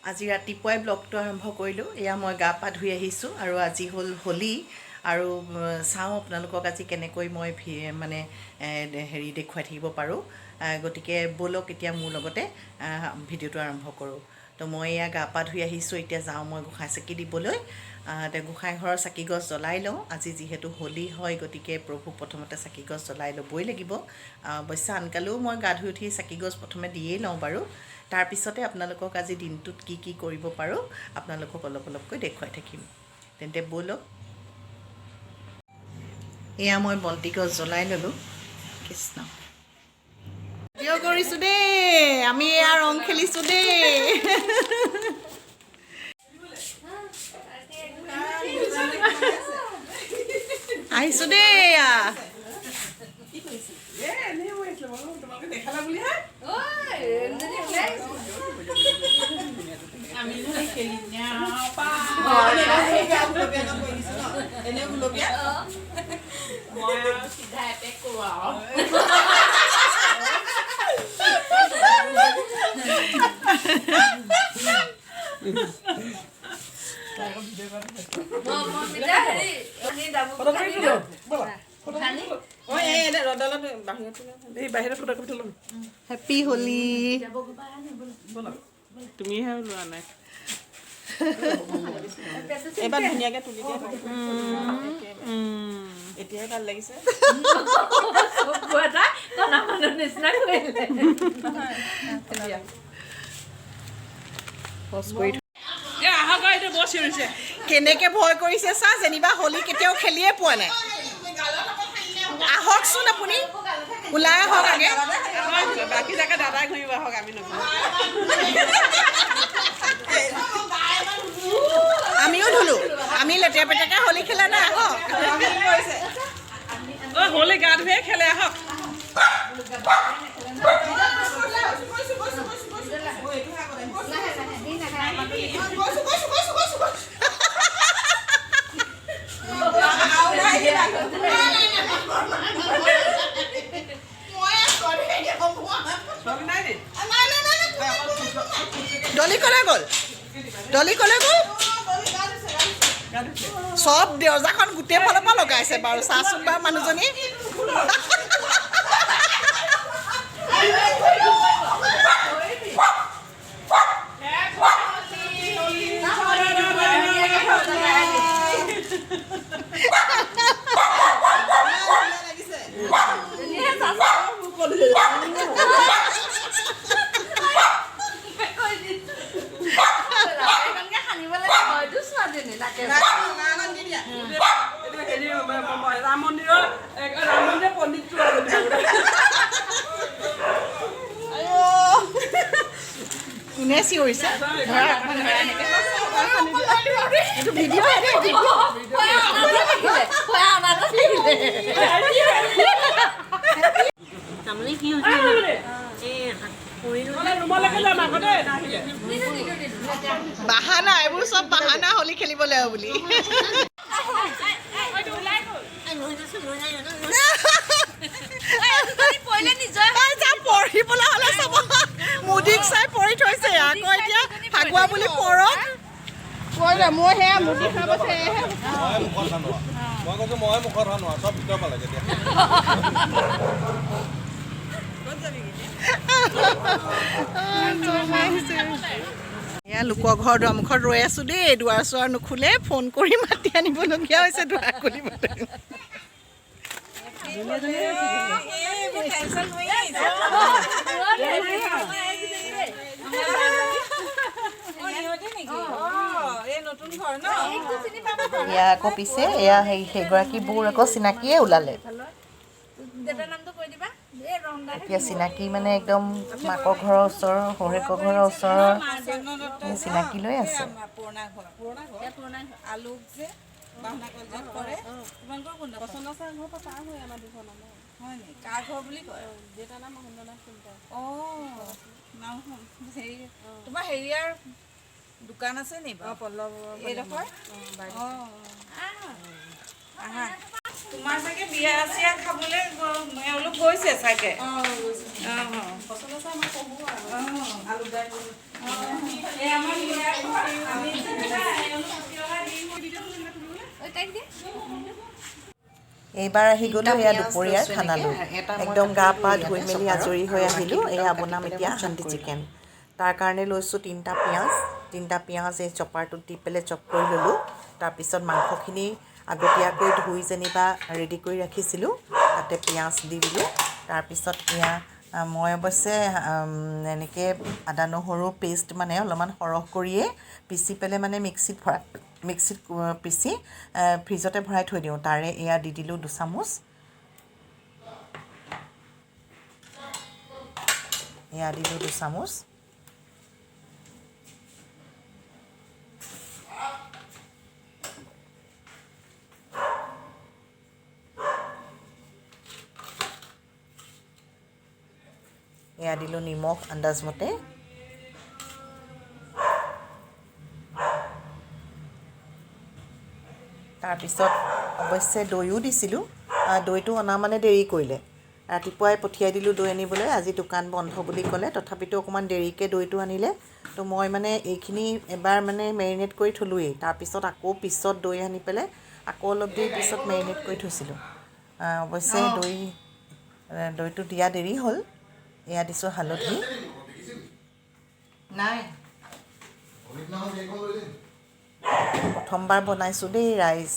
আজি ৰাতিপুৱাই ব্লগটো আৰম্ভ কৰিলোঁ। এয়া মই গা পা ধুই আহিছোঁ আৰু আজি হ'ল হোলী আৰু চাওঁ আপোনালোকক আজি কেনেকৈ মই মানে হেৰি দেখুৱাই থাকিব পাৰোঁ। গতিকে ব'লক, এতিয়া মোৰ লগতে ভিডিঅ'টো আৰম্ভ কৰোঁ। তো মই এয়া গা পা ধুই আহিছোঁ, এতিয়া যাওঁ মই গোঁসাই চাকি দিবলৈ। এতিয়া গোঁসাই ঘৰৰ চাকি গছ জ্বলাই লওঁ। আজি যিহেতু হোলী হয়, গতিকে প্ৰভুক প্ৰথমতে চাকি গছ জ্বলাই ল'বই লাগিব। অৱশ্যে আনকালেও মই গা ধুই উঠি চাকি গছ প্ৰথমে দিয়েই লওঁ বাৰু। তাৰপিছতে আপোনালোকক আজি দিনটোত কি কি কৰিব পাৰোঁ, আপোনালোকক অলপ অলপকৈ দেখুৱাই থাকিম। তেন্তে ব'লক। এয়া মই বন্তি গছ জ্বলাই ল'লোঁ। কৃষ্ণ। ভিডিঅ' কৰিছোঁ দেই, আমি এয়া ৰং খেলিছোঁ দেই। আহিছোঁ দেই এয়া। হেপী হোলী। তুমিহে ওলোৱা নাই। এবাৰ ধুনীয়াকে তুলি দিয়া। এতিয়াহে ভাল লাগিছে। চকু এটা কণা মানুহ নিচিনা কৰিলে। পজ কৰি। এ আহক, এইটো বৰ চিঞৰিছে। কেনেকে ভয় কৰিছে চা, যেনিবা হোলী কেতিয়াও খেলিয়ে পোৱা নাই। আহকচোন, আপুনি ওলাই আহক আগে। আহক, বাকী জেগা দাদাই ঘূৰিব, আহক, আমি নঘূৰো। আমিও ধুলো, আমি লেতেৰা পেতেৰা হোলী খেলা নাই, আহক। অ হোলী গা ধুয়ে খেলে, আহক। ছোৱালী নাই নি? ডলি কলৈ গ'ল? ডলি কলৈ গ'ল? গা ধুইছে। চব দৰ্জাখন গোটেই ফালৰ পৰা লগাইছে বাৰু, চাচোন বাৰু মানুহজনী। এইকণকে সানিব লাগে হয়তো, ছোৱালীজনী তাকে। এইটো হেৰি ৰাম মন্দিৰৰ, ৰাম মন্দিৰৰ পণ্ডিতটো আৰু। কোনে চিঞৰিছে? ধৰা অকণমান, ধৰা এনেকে। এইটো ভিডিঅ' হে দেই, ভিডিঅ'। খোৱা অনাটো থাকিলে। তাৰমানে কি হৈছে, এই পৰিলো। ৰুমলৈকে যাম আকৌ দেই নাহিলে। বাহানা, এইবোৰ চব বাহানা হোলী খেলিবলৈ বুলি। পৰিলে নিজৰ। এই যা, পঢ়িবলৈ হ'লে চাব, মোদীক চাই পঢ়ি থৈছে আকৌ। এতিয়া ফাগুৱা বুলি পঢ়ক। মই সেয়া মুদি খাব। মই মুখত সানোৱা, মই কৈছোঁ, মই মুখত সানোৱা চব ভিতৰ পালে তেতিয়া। এয়া লোকৰ ঘৰ দুৱাৰমুখত ৰৈ আছোঁ দেই, দুৱাৰ চুৱাৰ নোখোলে, ফোন কৰি মাতি আনিবলগীয়া হৈছে দুৱাৰ খুলিবলৈ। এয়া আকৌ পিছে এয়া সেই সেইগৰাকী বৌৰ আকৌ চিনাকিয়ে ওলালে। দেউতাৰ নামটো কৈ দিবা। এই ৰং দা। এতিয়া চিনাকি মানে একদম মাকৰ ঘৰৰ ওচৰৰ, শহুৰেকৰ ঘৰৰ ওচৰৰ, এই চিনাকি লৈ আছে। পুৰণা ঘৰ, পুৰণা ঘৰ। আলোক যে বাহনা কলেজত কৰে, তোমালোকৰ কোন? হয় নি? কাৰ ঘৰ বুলি কয়? অঁ, নাম হেৰি, তোমাৰ হেৰিয়াৰ দোকান আছে নি বাৰু এইডোখৰ? অঁ, আহা। তোমাৰ চাগে বিয়া চিয়া খাবলৈ এওঁলোক গৈছে চাগে। অঁ, এই আমাৰ। এইবাৰ আহি গ'লোঁ এয়া দুপৰীয়াৰ খানালৈ। একদম গা পা ধুই মেলি আজৰি হৈ আহিলোঁ। এয়া বনাম এতিয়া হাণ্ডি চিকেন। তাৰ কাৰণে লৈছোঁ 3টা পিঁয়াজ। 3টা পিঁয়াজ এই চপাৰটোত দি পেলাই চপ কৰি ল'লোঁ। তাৰপিছত মাংসখিনি আগতীয়াকৈ ধুই যেনিবা ৰেডি কৰি ৰাখিছিলোঁ, তাতে পিঁয়াজ দি দিলোঁ। তাৰপিছত এয়া মই অৱশ্যে এনেকৈ আদা নহৰু পেষ্ট মানে অলপমান সৰহ কৰিয়ে পিচি পেলাই মানে মিক্সিত পিচি ফ্ৰিজতে ভৰাই থৈ দিওঁ। তাৰে এয়া দি দিলোঁ 2 চামুচ। এয়া দিলোঁ 2 চামুচ। এয়া দিলোঁ নিমখ আন্দাজমতে। তাৰপিছত অৱশ্যে দৈও দিছিলোঁ। দৈটো অনা মানে দেৰি কৰিলে, ৰাতিপুৱাই পঠিয়াই দিলোঁ দৈ আনিবলৈ। আজি দোকান বন্ধ বুলি ক'লে, তথাপিতো অকণমান দেৰিকৈ দৈটো আনিলে। তো মই মানে এইখিনি এবাৰ মানে মেৰিনেট কৰি থ'লোৱেই। তাৰপিছত আকৌ পিছত দৈ আনি পেলাই আকৌ অলপ দেৰি পিছত মেৰিনেট কৰি থৈছিলোঁ। অৱশ্যে দৈটো দিয়া দেৰি হ'ল। এয়া দিছোঁ হালধি। নাই, প্ৰথমবাৰ বনাইছোঁ দেই ৰাইজ।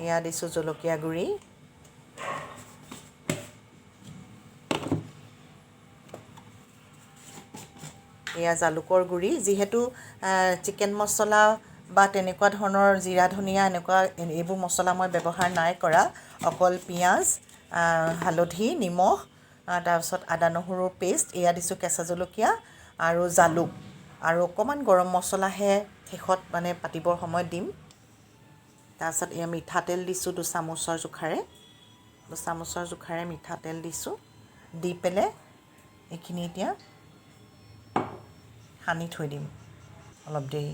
এয়া দিছোঁ জলকীয়া গুড়ি। এয়া জালুকৰ গুড়ি। যিহেতু চিকেন মছলা বা তেনেকুৱা ধৰণৰ জিৰা ধনিয়া এনেকুৱা এইবোৰ মছলা মই ব্যৱহাৰ নাই কৰা, অকল পিঁয়াজ, হালধি, নিমখ, তাৰপিছত আদা নহৰুৰ পেষ্ট, এয়া দিছোঁ কেঁচা জলকীয়া আৰু জালুক আৰু অকণমান গৰম মছলাহে শেষত মানে পাতিবৰ সময়ত দিম। তাৰপিছত এয়া মিঠাতেল দিছোঁ 2 চামুচৰ জোখাৰে। 2 চামুচৰ জোখাৰে মিঠাতেল দিছোঁ। দি পেলাই এইখিনি এতিয়া সানি থৈ দিম অলপ দেৰি।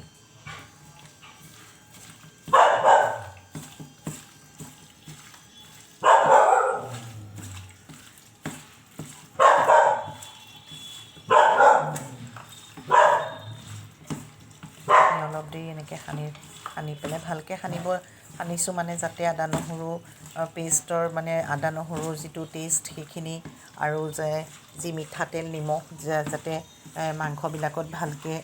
অলপ দেৰি এনেকৈ সানি পেলাই ভালকৈ সানিছোঁ মানে যাতে আদা নহৰু পেষ্টৰ মানে আদা নহৰুৰ যিটো টেষ্ট সেইখিনি আৰু যে যি মিঠাতেল নিমখ যাতে মাংসবিলাকত ভালকৈ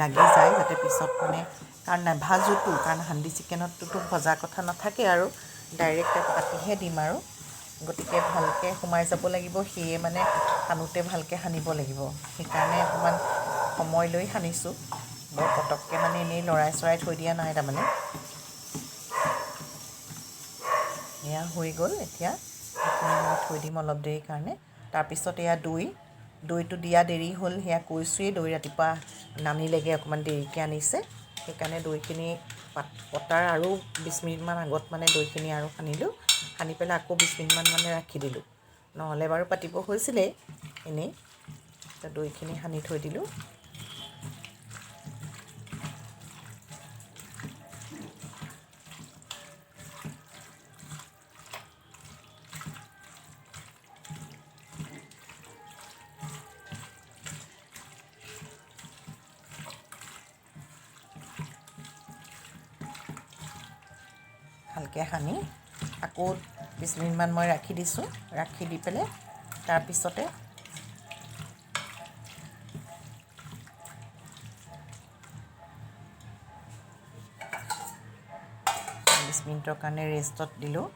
লাগি যায়, যাতে পিছত মানে কাৰণ নাভাজোতো, কাৰণ হাণ্ডি চিকেনতটোতো ভজা কথা নাথাকে আৰু ডাইৰেক্ট পাতিহে দিম আৰু, গতিকে ভালকৈ সোমাই যাব লাগিব। সেয়ে মানে সানোতে ভালকৈ সানিব লাগিব, সেইকাৰণে অকণমান সময় লৈ সানিছোঁ। বৰ পটককৈ মানে এনেই লৰাই চৰাই থৈ দিয়া নাই তাৰমানে। এয়া হৈ গ'ল। এতিয়া এইখিনি মই থৈ দিম অলপ দেৰিৰ কাৰণে। তাৰপিছত এয়া দৈটো দিয়া দেৰি হ'ল, সেয়া কৈছোঁৱেই। দৈ ৰাতিপুৱা নানিলেগৈ, অকণমান দেৰিকৈ আনিছে, সেইকাৰণে দৈখিনি পতাৰ আৰু 20 মিনিটমান আগত মানে দৈখিনি আৰু সানিলোঁ। সানি পেলাই আকৌ 20 মিনিটমান মানে ৰাখি দিলোঁ, নহ'লে বাৰু পাতিব হৈছিলেই এনেই। দৈখিনি সানি থৈ দিলোঁ। ভালকৈ সানি আকৌ 20 মিনিটমান মই ৰাখি দিছোঁ। ৰাখি দি পেলাই তাৰপিছতে 20 মিনিটৰ কাৰণে ৰেষ্টত দিলোঁ।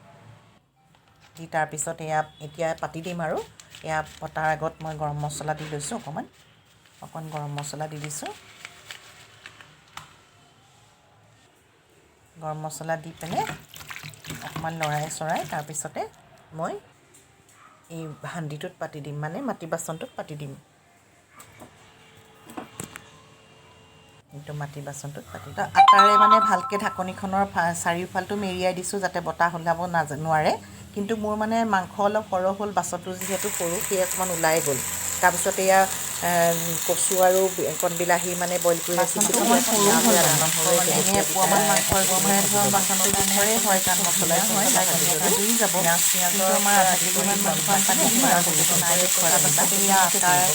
দি তাৰপিছত এয়া এতিয়া পাতি দিম আৰু। এয়া পতাৰ আগত মই গৰম মছলা দি লৈছোঁ, অকণমান গৰম মছলা দি দিছোঁ। গৰম মছলা দি পেলাই অকণমান লৰাই চৰাই তাৰপিছতে মই এই হাণ্ডিটোত পাতি দিম, মানে মাটি বাচনটোত পাতি দিম। এইটো মাটি বাচনটোত পাতি দিম। আটাৰে মানে ভালকৈ ঢাকনিখনৰ চাৰিওফালটো মেৰিয়াই দিছোঁ যাতে বতাহ ওলাব নোৱাৰে। কিন্তু মোৰ মানে মাংস অলপ সৰহ হ'ল, বাচনটো যিহেতু সৰু সেয়ে অকণমান ওলাই গ'ল। তাৰপিছত এয়া কচু আৰু কণবিলাহী মানে বইল কৰি ৰাখিছিলোঁ। মানে এনে এপোৱামান মাংসৰ ধৰ বাচনটো জোখৰে হয়, কাৰণ মছলা চছলা ধুনীয়াকৈ জুৰি যাব। কিন্তু আমাৰ আধা কেজিমান মাংস আছিলে।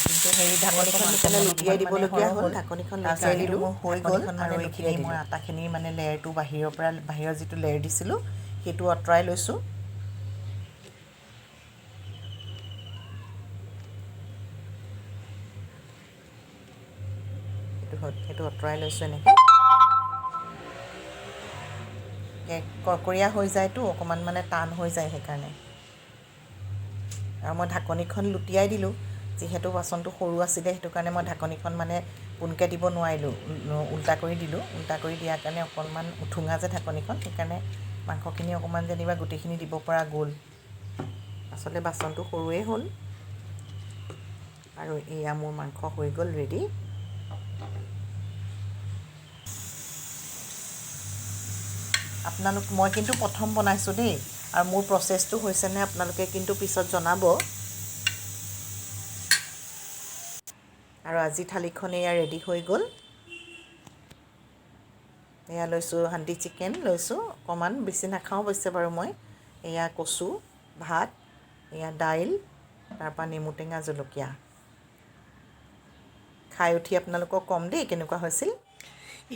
কিন্তু হেৰি ঢাকনিখন সেইকাৰণে লুটিয়াই দিবলগীয়া হ'ল। ঢাকনিখন লুটিয়াই দিলোঁ মোৰ হৈ গ'ল। আৰু আৰু এইখিনি এইখিনি মই আটাখিনিৰ মানে লেয়াৰটো বাহিৰৰ পৰা, বাহিৰৰ যিটো লেয়াৰ দিছিলোঁ সেইটো আঁতৰাই লৈছোঁ। সেইটো আঁতৰাই লৈছোঁ। এনেকৈ কৰ্কৰীয়া হৈ যায়তো, অকণমান মানে টান হৈ যায় সেইকাৰণে। আৰু মই ঢাকনিখন লুটিয়াই দিলোঁ, যিহেতু বাচনটো সৰু আছিলে, সেইটো কাৰণে মই ঢাকনিখন মানে পোনকৈ দিব নোৱাৰিলোঁ, উল্টা কৰি দিলোঁ। উল্টা কৰি দিয়াৰ কাৰণে অকণমান উঠুঙা যে ঢাকনিখন, সেইকাৰণে মাংসখিনি অকণমান যেনিবা গোটেইখিনি দিব পৰা গ'ল। আচলতে বাচনটো সৰুৱেই হ'ল। আৰু এয়া মোৰ মাংস হৈ গ'ল ৰেডি। আপোনালোক, মই কিন্তু প্ৰথম বনাইছোঁ দেই, আৰু মোৰ প্ৰচেছটো হৈছেনে আপোনালোকে কিন্তু পিছত জনাব। আৰু আজি থালিখন এয়া ৰেডি হৈ গ'ল। এয়া লৈছোঁ হাণ্ডি চিকেন লৈছোঁ অকণমান, বেছি নাখাওঁ অৱশ্যে বাৰু মই। এয়া কচু, ভাত, এয়া দাইল, তাৰপৰা নেমু টেঙা, জলকীয়া। খাই উঠি আপোনালোকক ক'ম দেই কেনেকুৱা হৈছিল।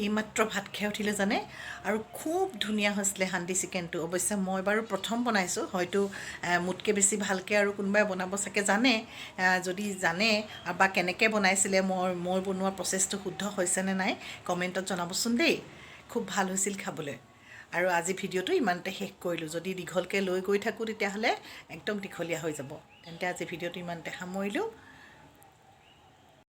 এইমাত্ৰ ভাত খাই উঠিলে জানে, আৰু খুব ধুনীয়া হৈছিলে হাণ্ডি চিকেনটো। অৱশ্যে মই বাৰু প্ৰথম বনাইছোঁ, হয়তো মোতকৈ বেছি ভালকৈ আৰু কোনোবাই বনাব চাগে জানে। যদি জানে বা কেনেকৈ বনাইছিলে, মই বনোৱা প্ৰচেছটো শুদ্ধ হৈছেনে নাই কমেণ্টত জনাবচোন দেই। খুব ভাল হৈছিল খাবলৈ। আৰু আজি ভিডিঅ'টো ইমানতে শেষ কৰিলোঁ। যদি দীঘলকৈ লৈ গৈ থাকোঁ তেতিয়াহ'লে একদম দীঘলীয়া হৈ যাব। তেন্তে আজি ভিডিঅ'টো ইমানতে সামৰিলোঁ।